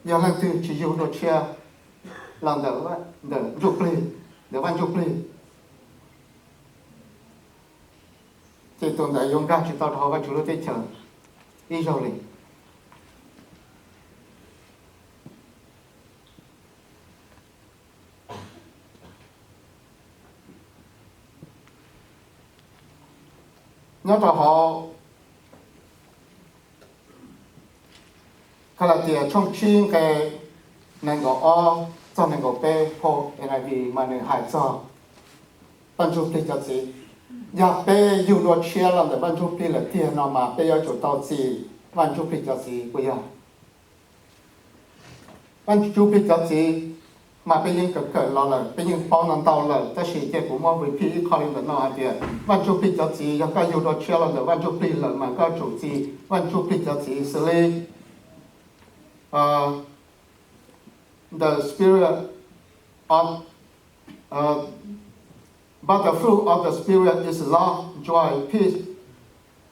Yog leej twg tsis yug dua tshiab los ntawm, ntawm ntsuj plig, ntawm Vaj Ntsuj Plig, ces tus ntawd yuav nkag tsis tau rau hauv Vajtswv lub teb chaws ib zaug li. Nyob rau hauv Kalatias tshooj tsib nqe nees nkaum ob txog nees nkaum peb phau N I V mas nws hais txog Vaj Ntsuj Plig cov txiv. Yog peb yug dua tshiab los ntawm Vaj Ntsuj Plig lawm tiag no mas peb yuav tsum tau txi Vaj Ntsuj Plig cov txiv puas yog? Vaj Ntsuj Plig cov txiv mas peb yeej kawm kawm los lawm, peb yeej paub ntau ntau lawm, tab sis cia kuv muab repeat ib qho li ntawm no hais tias Vaj Ntsuj Plig cov txiv, yog koj yug dua tshiab los ntawm Vaj Ntsuj Plig lawm mas koj tsum txi Vaj Ntsuj Plig cov txiv xws li the Spirit of, uh, but the fruit of the Spirit is love, joy, peace,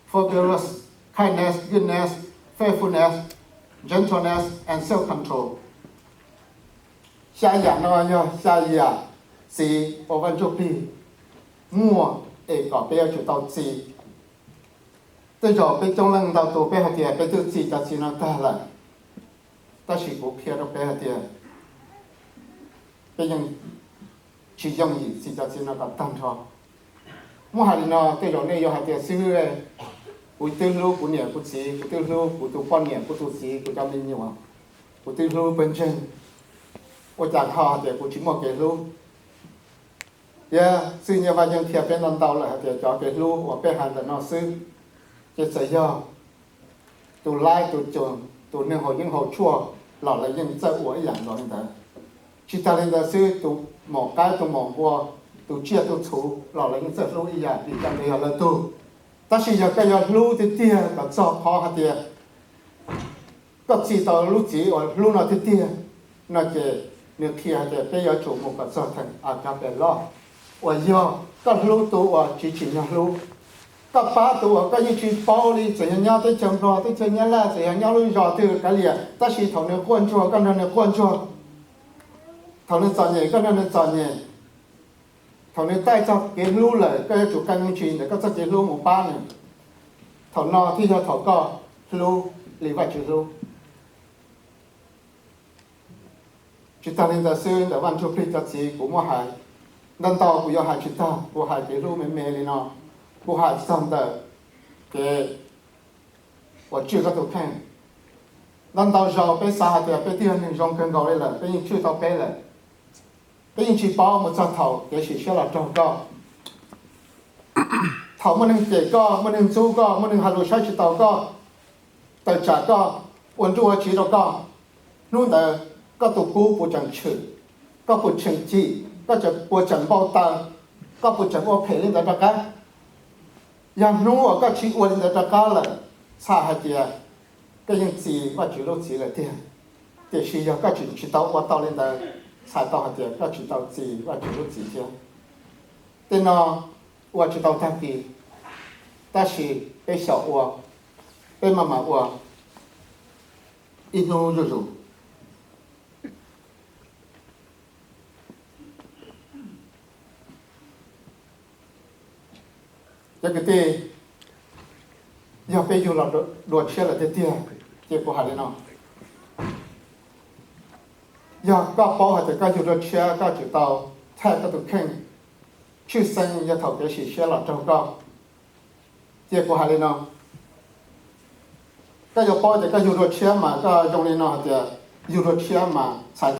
forbearance, kindness, goodness, faithfulness, gentleness, and self-control. Xya yam no yog xya yam txiv uas Vaj Ntsuj Plig muaj es kom peb yuav tsum tau txi. Tej zaum peb coob leej ntau tus peb hais tias peb twb txi cov txiv no tag lawm, tab sis kuv qhia rau peb hais tias peb yeej tsis yooj yim txi cov txiv no kom tag nrho. Muab hais li no, tej zaum nej yuav hais tias xib hwb, kuv twb hlub kuv niam kuv txiv, kuv twb hlub kuv tus poj niam kuv tus txiv kuv cov me nyuam, kuv twb hlub pawg ntseeg, ua cas ho hais tias kuv tsis muaj kev hlub? Thiab Xib Hwb Nyiaj Vaj yeej qhia peb ntau ntau lawm hais tias cov kev hlub uas peb hais ntawm no xwb, ces txawm yog tus laib tus cuam, tus neeg haus yeeb haus tshuaj los lawv yeej txawj ua ib yam nkaus li ntawd. Tsis tas li ntawd xwb, tus maum qaib tus maum npua, tus tsiaj tus txhu los lawv yeej txawj hlub ib yam li cas los yog lawv tug. Tab sis yog koj yuav hlub tiag tiag kom txog qhov hais tias koj txi tau lub txiv uas hlub no tiag tiag no ces nws qhia hais tias peb yuav tsum mus kom txog theem agape love, uas yog koj hlub tus uas tsis tsim nyog hlub. Koj pab tus uas koj yeej tsis paub li, txawm yog nyob teb chaws Nplog, teb chaws Nyab Laj, txawm yog nyob lub zos twg kav liam, tab sis thaum nws quaj ntsuag koj nrog nws quaj ntsuag, thaum nws txom nyem koj nrog nws txom nyem. Thaum nws taij txog kev hlub lawm koj yuav tsum qee me ntsis ntawm koj txoj kev hlub mus pab nws. Thaum no thiaj yog thaum koj hlub li Vajtswv hlub. Tsis tas li ntawd xwb, ntawm Vaj Ntsuj Plig cov txiv kuv muab hais ntau ntau, kuv yuav hais tsis tag, kuv hais kev hlub me me li no, kuv hais txog ntawm kev uas tswj koj tus kheej. Ntau ntau zaus peb xav hais tias peb twb yog neeg zoo kawg nkaus li lawm, peb yeej tswj tau peb lawm. Peb yeej tsis paub mus txog thaum kev sim siab los raug koj. Thaum muaj neeg cem koj, muaj neeg ntxub koj, muaj neeg hais lus saib tsis taus koj, tawm tsam koj, ua nruj ua tsiv rau koj, hnub ntawd koj tus kub puas tseem tshwm, koj puas tseem cim, koj puas tseem npau taws, koj puas tseem ua phem li ntawd rov qab? Yog hnub uas koj tsis ua li ntawd rov qab lawm, txhais hais tias koj yeej txi Vajtswv lub txiv lawm tiag. Tiam sis yog koj tseem tsis tau ua tau li ntawd, txhais tau hais tias koj tsis tau txi Vajtswv lub txiv thiab. Tej no ua tsis tau tag kis, tab sis peb xyaum ua, peb maj mam ua ib hnub zuj zus. Cov kwv tij, yog peb yug los dua tshiab lawm tiag tiag, ces kuv hais li no, yog koj paub hais tias koj yug dua tshiab, koj tsum tau thaij koj tus kheej. Tshwj xeeb yog thaum kev sim siab los raug koj, ces kuv hais li no, koj yuav paub tias koj yug dua tshiab mas koj zoo li no hais tias yug dua tshiab mas txhais